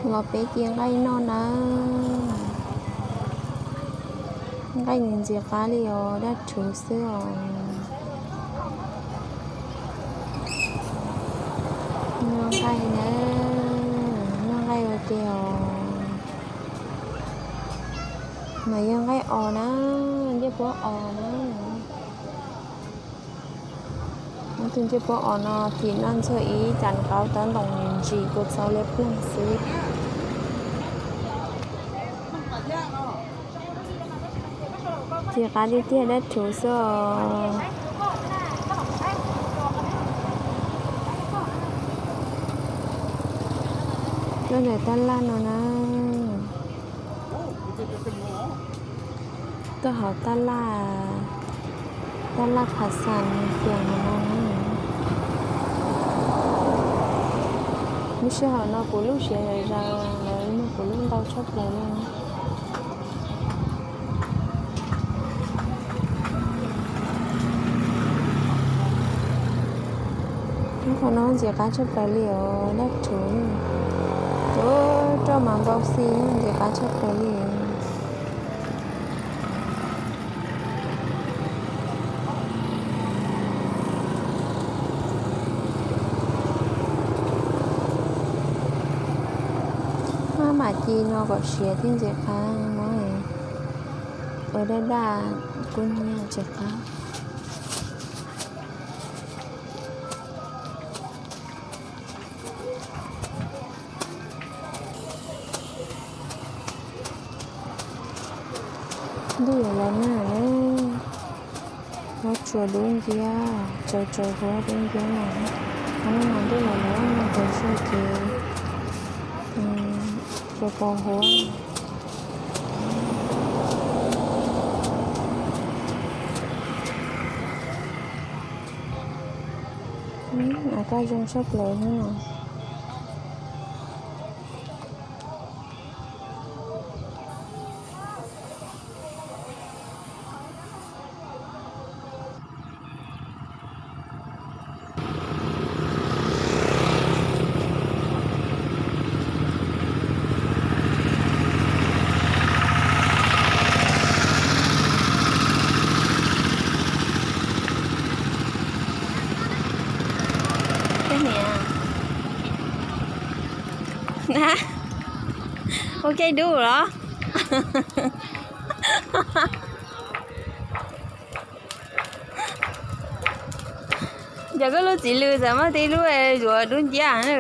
Los peb ci nqaij noj nawb. Nqaij ntxim qab li os, daj rhuv xwb os. Noj nqaij nawb, noj nqaij ua ke os. No yog nqaij os na, ncej puab os na. Ob tug ncej puab os no thim noj ntxuag ib cas nqaub tawb ntoos ntsim kua txob liab ploog xwb. Ci qab tiag tiag, daj rhuv xwb os. Tuaj ntawm tab laj no na. Tuaj hauv tab laj, tab laj Kha Xas Kias no na. Lub sij hawm no kuv lub siav zom zaws, lawv muag kuv lub ntau tshaj plaws li. Lub qhov no ntxim qab tshaj plaws li os, daj rhuv. Ua roj mas npau xi, ntxim qab tshaj plaws li. Maj mam ci no kom siav thiaj ntxim qab no. Ua daj daj kuj nyiaj ntxim qab. Ntuj yuav los nag na, huab tsuas dub nciab, tsaws tsaws huab dub nciab no. Qhov no mas ntuj los los nag tag zog ces pos pos huab. Av kaj zoo tshaj plaws no. Ua caij dub los? Yog koj lub txiv lws txawm muaj tib lub zuav dub nciab na.